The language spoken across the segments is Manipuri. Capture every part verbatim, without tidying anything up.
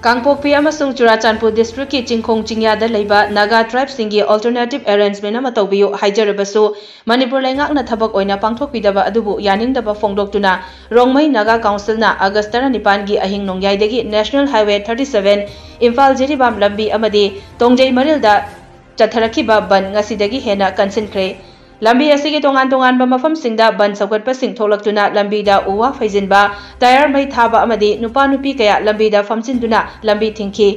ꯀꯥꯡꯄꯣꯛꯄꯤ ꯑꯃꯁꯨꯡ ꯆꯨꯔꯥꯆꯥꯟꯄꯨꯔ ꯗꯤꯁꯇ꯭ꯔꯤꯛꯀꯤ ꯆꯤꯡꯈꯣꯡ ꯆꯤꯡꯌꯥꯗ ꯂꯩꯕ ꯅꯥꯒꯥ ꯇ꯭ꯔꯥꯏꯕꯁꯤꯡꯒꯤ ꯑꯜꯇꯔꯅꯦꯇꯤꯚ ꯑꯦꯔꯦꯟꯖꯃꯦꯟ ꯑꯃ ꯇꯧꯕꯤꯌꯨ ꯍꯥꯏꯖꯔꯕꯁꯨ, ꯃꯅꯤꯄꯨꯔ ꯂꯩꯉꯥꯛꯅ ꯊꯕꯛ ꯑꯣꯏꯅ ꯄꯥꯡꯊꯣꯛꯄꯤꯗꯕ ꯑꯗꯨꯕꯨ ꯌꯥꯅꯤꯡꯗꯕ ꯐꯣꯡꯗꯣꯛꯇꯨꯅ ꯔꯣꯡꯃꯩ ꯅꯥꯒꯥ ꯀꯥꯎꯟꯁꯤꯜꯅ ꯑꯥꯒꯁ ꯇꯔꯥꯅꯤꯄꯥꯟꯒꯤ ꯑꯍꯤꯡ ꯅꯣꯡꯌꯥꯏꯗꯒꯤ national highway thirty seven Imphal ꯖꯤꯔꯤꯕꯥꯝ ꯂꯝꯕꯤ ꯑꯃꯗꯤ ꯇꯣꯡꯖꯩ ꯃꯔꯤꯜꯗ ꯆꯠꯊꯔꯛꯈꯤꯕ ꯕꯟ ꯉꯁꯤꯗꯒꯤ ꯍꯦꯟꯅ ꯀꯟꯁꯤꯟꯈ꯭ꯔꯦ꯫ ꯂꯝꯕꯤ ꯑꯁꯤꯒꯤ ꯇꯣꯉꯥꯟ ꯇꯣꯉꯥꯟꯕ ꯃꯐꯝꯁꯤꯡꯗ ꯕꯟ ꯁꯧꯒꯠꯄꯁꯤꯡ ꯊꯣꯛꯂꯛꯇꯨꯅ ꯂꯝꯕꯤꯗ ꯎ ꯋꯥ ꯐꯩꯖꯤꯟꯕ, ꯇꯥꯌꯔ ꯃꯩ ꯊꯥꯕ ꯑꯃꯗꯤ ꯅꯨꯄꯥ ꯅꯨꯄꯤ ꯀꯌꯥ ꯂꯝꯕꯤꯗ ꯐꯝꯖꯤꯟꯗꯨꯅ ꯂꯝꯕꯤ ꯊꯤꯡꯈꯤ꯫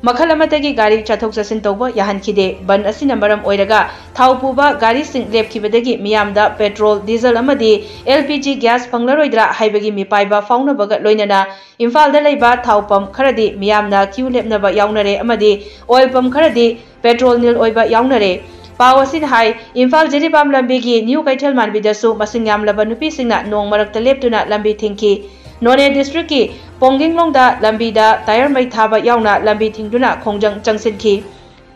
ꯃꯈꯜ ꯑꯃꯠꯇꯒꯤ ꯒꯥꯔꯤ ꯆꯠꯊꯣꯛ ꯆꯠꯁꯤꯟ ꯇꯧꯕ ꯌꯥꯍꯟꯈꯤꯗꯦ꯫ ꯕꯟ ꯑꯁꯤꯅ ꯃꯔꯝ ꯑꯣꯏꯔꯒ ꯊꯥꯎ ꯄꯨꯕ ꯒꯥꯔꯤꯁꯤꯡ ꯂꯦꯞꯈꯤꯕꯗꯒꯤ ꯃꯤꯌꯥꯝꯗ ꯄꯦꯇ꯭ꯔꯣꯜ, ꯗꯤꯖꯜ ꯑꯃꯗꯤ ꯑꯦꯜ ꯄꯤ ꯖꯤ ꯒ꯭ꯌꯥꯁ ꯐꯪꯂꯔꯣꯏꯗ꯭ꯔꯥ ꯍꯥꯏꯕꯒꯤ ꯃꯤꯄꯥꯏꯕ ꯐꯥꯎꯅꯕꯒ ꯂꯣꯏꯅꯅ ꯏꯝꯐꯥꯜꯗ ꯂꯩꯕ ꯊꯥꯎ ꯄꯝ ꯈꯔꯗꯤ ꯃꯤꯌꯥꯝꯅ ꯀ꯭ꯌꯨ ꯂꯦꯞꯅꯕ ꯌꯥꯎꯅꯔꯦ ꯑꯃꯗꯤ ꯑꯣꯏꯜ ꯄꯝ ꯈꯔꯗꯤ ꯄꯦꯇ꯭ꯔꯣꯜ ꯅꯤꯜ ꯑꯣꯏꯕ ꯌꯥꯎꯅꯔꯦ꯫ ꯄꯥꯎ ꯑꯁꯤꯅ ꯍꯥꯏ, ꯏꯝꯐꯥꯜ ꯖꯤꯔꯤꯕꯥꯝ ꯂꯝꯕꯤꯒꯤ ꯅ꯭ꯌꯨ ꯀꯩꯊꯦꯜ ꯃꯥꯟꯕꯤꯗꯁꯨ ꯃꯁꯤꯡ ꯌꯥꯝꯂꯕ ꯅꯨꯄꯤꯁꯤꯡꯅ ꯅꯣꯡ ꯃꯔꯛꯇ ꯂꯦꯞꯇꯨꯅ ꯂꯝꯕꯤ ꯊꯤꯡꯈꯤ꯫ ꯅꯣꯅꯦ ꯗꯤꯁꯇ꯭ꯔꯤꯛꯀꯤ ꯄꯣꯡꯒꯤꯡꯂꯣꯡꯗ ꯂꯝꯕꯤꯗ ꯇꯥꯌꯔ ꯃꯩ ꯊꯥꯕ ꯌꯥꯎꯅ ꯂꯝꯕꯤ ꯊꯤꯡꯗꯨꯅ ꯈꯣꯡꯖꯪ ꯆꯪꯁꯤꯟꯈꯤ꯫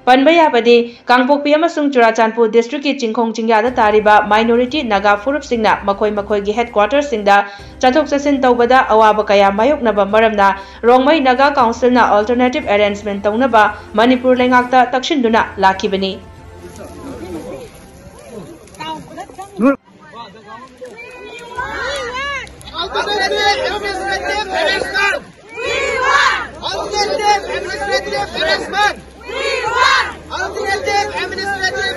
ꯄꯟꯕ ꯌꯥꯕꯗꯤ, ꯀꯥꯡꯄꯣꯛꯄꯤ ꯑꯃꯁꯨꯡ ꯆꯨꯔꯥꯆꯥꯟꯄꯨꯔ ꯗꯤꯁꯇ꯭ꯔꯤꯛꯀꯤ ꯆꯤꯡꯈꯣꯡ ꯆꯤꯡꯌꯥꯗ ꯇꯥꯔꯤꯕ ꯃꯥꯏꯅꯣꯔꯤꯇꯤ ꯅꯥꯒꯥ ꯐꯨꯔꯨꯞꯁꯤꯡꯅ ꯃꯈꯣꯏ ꯃꯈꯣꯏꯒꯤ ꯍꯦꯗꯀ꯭ꯋꯥꯇꯔꯁꯤꯡꯗ ꯆꯠꯊꯣꯛ ꯆꯠꯁꯤꯟ ꯇꯧꯕꯗ ꯑꯋꯥꯕ ꯀꯌꯥ ꯃꯥꯌꯣꯛꯅꯕ ꯃꯔꯝꯅ ꯔꯣꯡꯃꯩ ꯅꯥꯒꯥ ꯀꯥꯎꯟꯁꯤꯜꯅ ꯑꯜꯇꯔꯅꯦꯇꯤꯚ ꯑꯦꯔꯦꯟꯖꯃꯦꯟ ꯇꯧꯅꯕ Manipur ꯂꯩꯉꯥꯛꯇ ꯇꯛꯁꯤꯟꯗꯨꯅ ꯂꯥꯛꯈꯤꯕꯅꯤ꯫ Alternative administrative arrangement. We want alternative administrative arrangement. We want alternative administrative